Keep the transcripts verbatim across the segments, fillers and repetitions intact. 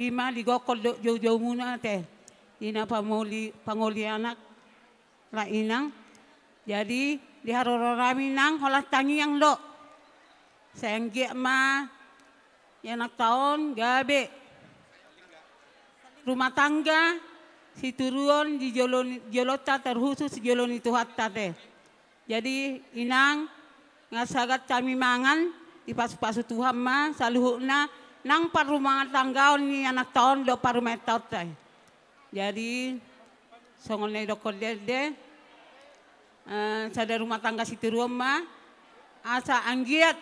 Ima digokkon do joujoumuna te. Ina pamoli, pangoli anak. La inang. Jadi, di haroro nami nang holan tangiang do. Sai anggiat ma, ianakta on, gabe. Rumah tangga, situruon di jolo ni, jolonta terkhusus jolo ni Tuhanta te. Jadi, inang, nga sagat hami mangan, dipasupasu Tuhan ma, saluhutna, nang parrumahtanggaon ni anakta on, dohot parumaenta on te. Jadi, songon na didokkon dende, eh, sada rumah tangga situruon ma, asa anggiat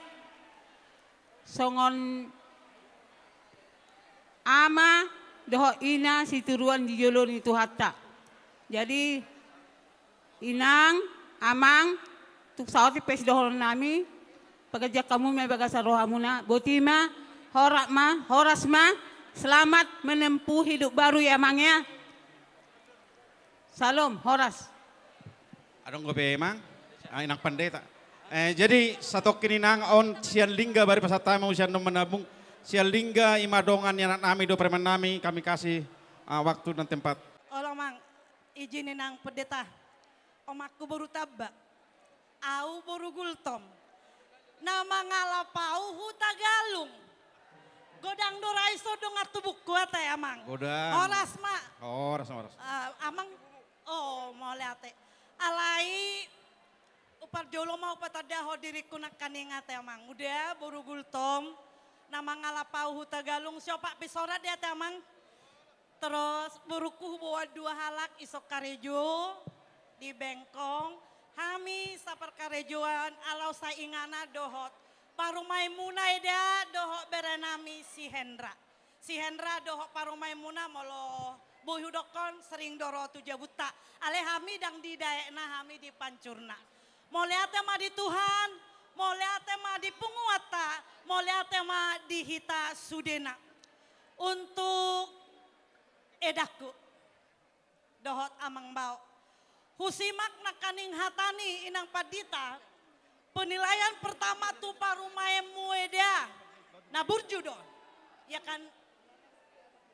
songon ama dohot ina situruon di jolo ni Tuhanta. Jadi, inang, amang, tung saotik pe sidohonon nami, paganjang hamu ma i bagasan rohamuna, boti ma, horas ma, horas ma, selamat menempuh hidup baru ya, Mang, ya. Salam, horas. Adong dope, Mang? Ah, Inang Pandita. Eh, jadi, satongkin, Inang, on sian Lingga, bari pasahat ma sian Manabung. Sian Lingga, ima dongan ni anak nami dohot parumaen nami, kami kasih, ah, waktu dan tempat. Olo, Mang, izin, Inang Pandita. Omakku boru Tamba. Au boru Gultom. Na mangalap au Hutagalung. Godang do ra ison dongan tubungku ate, Amang. Godang. Horas ma. Horas, horas. Ah, Amang, oh, mauliate. Alai, umparjolo ma hupatandahon diringku nangkaning ate, Amang. Uda, boru Gultom. Na mangalap au Hutagalung, siopat pe sorat do ate, Amang. Torus borungku huboan dua halak, ison karejo di Bengkong, hami saparkarejoan Alau Saingana dohot parumaenmuna eda dohot berenami si Hendra. Si Hendra dohot parumaenmuna molo boi hudokkon sering do ro tu jabunta. Alai hami ndang di daekna, hami di pancurna. Mauliate ma di Tuhan, mauliate ma di punguanta, mauliate ma di hita sudena. Untuk edangku dohot amang bao. Husimak nangkaning hata ni Inang Pandita, penilaian pertama tu parumaenmu eda, na burju do. Ya kan,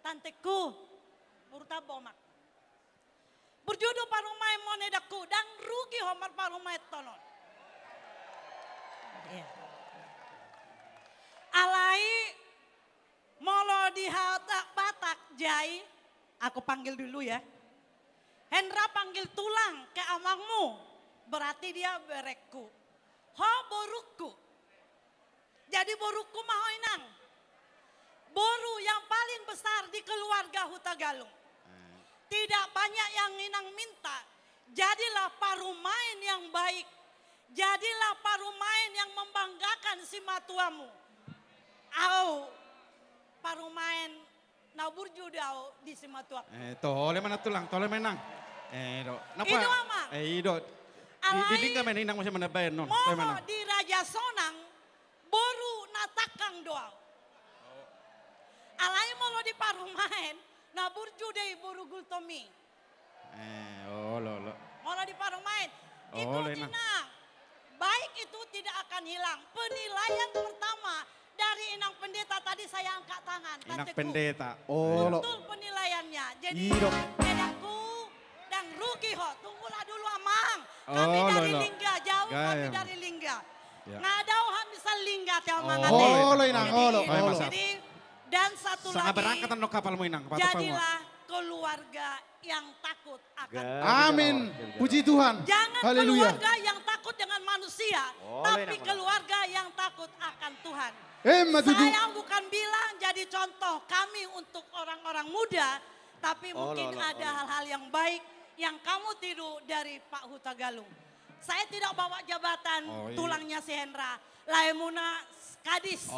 tanteku, boru Tamba, Mak. Burju do parumaenmon, edangku, ndang rugi ho marparumaenhon on. Iya. Alai, molo di hata Batak, Jai, aku panggil dulu ya. Hendra panggil tulang ke amangmu, berarti dia berengku. Ho borungku. Jadi borungku ma ho, Inang. Boru yang paling besar di keluarga Hutagalung. Tidak banyak yang Inang minta. Jadilah parumaen yang baik. Jadilah parumaen yang membanggakan simatuamu. Au, parumaen na burju do au di simatuangku. Eh, tole ma nang tulang, tole ma, Inang. Eh, do. Napa? I do, Amang. Eh, i do. Di, di Lingga ma, Inang, muse manambai annon. Alai, tole ma, Inang. Molo di Raja Sonang, boru na tangkang do au. Alai molo di parumaen, na burju do i boru Gultom i. Eh, olo, olo. Molo di parumaen. Olo, Inang. Itu, Inang. Baik itu tidak akan hilang. Penilaian pertama dari Inang Pendeta tadi, saya angkat tangan, Inang Pendeta. Olo. Betul penilaiannya. Jadi, edangku, ndang rugi ho. Tunggulah dulu, Amang. Kami dari Lingga, jauh kami dari Lingga. Ya. Nga dao hami sian Lingga, ate, Amang, ate. Olo, Inang, olo, olo. Jadi, dan satu lagi, jadilah keluarga yang takut akan Tuhan. Amin. Puji Tuhan. Haleluya. Jangan keluarga yang takut dengan manusia, tapi keluarga yang takut akan Tuhan. Emma tutu. Saya bukan bilang jadi contoh kami untuk orang-orang muda, tapi mungkin ada hal-hal yang baik yang kamu tiru dari Pak Hutagalung. Saya tidak bawa jabatan tulangnya si Hendra. Laemuna kadis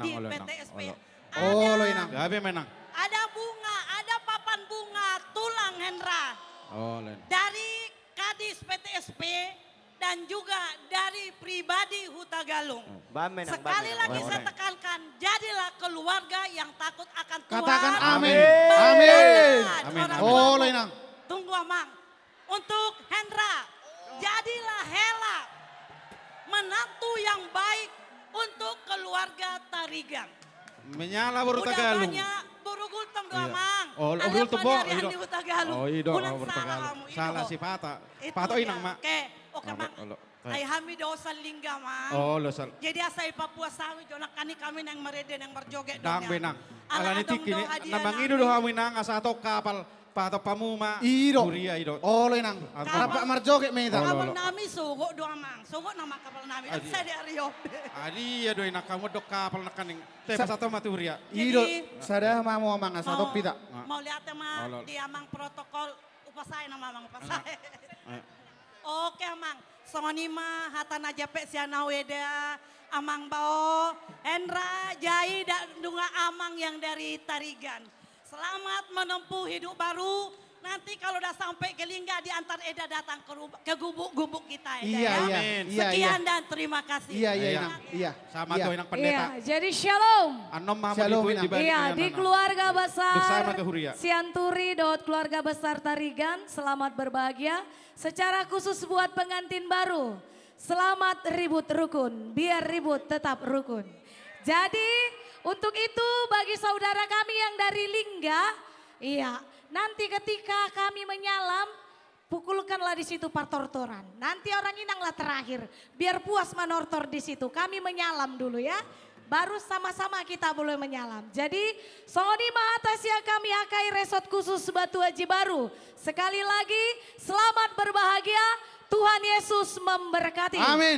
di P T S P. Olo, Inang. Gabe ma, Inang. Ada bunga, ada papan bunga tulang Hendra. Olo, Inang. Dari kadis P T S P dan juga dari pribadi Hutagalung. Sekali lagi saya tekankan, jadilah keluarga yang takut akan Tuhan. Katakan amin. Amin. Olo, Inang. Tunggu, Amang. Untuk Hendra, jadilah hela, menantu yang baik untuk keluarga Tarigan. Menyala boru Tagalung. Udah banyak Hurugultom do, Amang. Olo, hurugultom do. Alai paniarian di Hutagalu. Oh, i do, Hutagalu. Unang salah hamu, i do. Salah sipata. Pato inang ma. Oke, oke, Amang. Ai hami do salingga, Amang. Olo, sal. Jadi asa ipapuas hami jo nangkaning hami naeng marende naeng marjoget do. Ndang be, Nang. Alani tingki na mangido do hami, Nang, asa hatop kapal. Pato hamu ma. I do. Huria, i do. Olo, Inang. Rap marjoget ma hita. Kapal nami sogot do, Amang. Sogot nama kapal nami. Adi. Asa di ari on. Adi, i do, Inang, hamu do kapal nangkaning. Te pasahat ma tu huria. I do. Sada ma hamu, Amang, asa hatop hita. Mauliate ma di Amang protokol. Upasae nama, Amang, upasae. Oke, Amang. Songon i ma hata na japek sian au eda, Amang Bao, Hendra, Jai, dan nunga Amang yang dari Tarigan. Selamat menempuh hidup baru. Nanti kalau udah sampai ke Lingga, diantar eda datang ke ru-, ke gubuk-gubuk kita, eda, ya. Iya, iya. Sekian dan terima kasih. Iya, iya, Inang. Iya. Sama tu Inang Pendeta. Iya, jadi shalom. Annon ma hamu di, Inang. Iya, di keluarga besar Sianturi dohot keluarga besar Tarigan, selamat berbahagia. Secara khusus buat pengantin baru, selamat ribut rukun, biar ribut tetap rukun. Jadi, untuk itu bagi saudara kami yang dari Lingga, iya, nanti ketika kami menyalam, pukulkanlah di situ partortoran. Nanti orang Inang lah terakhir. Biar puas manortor di situ. Kami menyalam dulu ya. Baru sama-sama kita boleh menyalam. Jadi, songon i ma hata sian kami H K I Resort Khusus Batu Aji Baru. Sekali lagi, selamat berbahagia. Tuhan Yesus memberkati. Amin.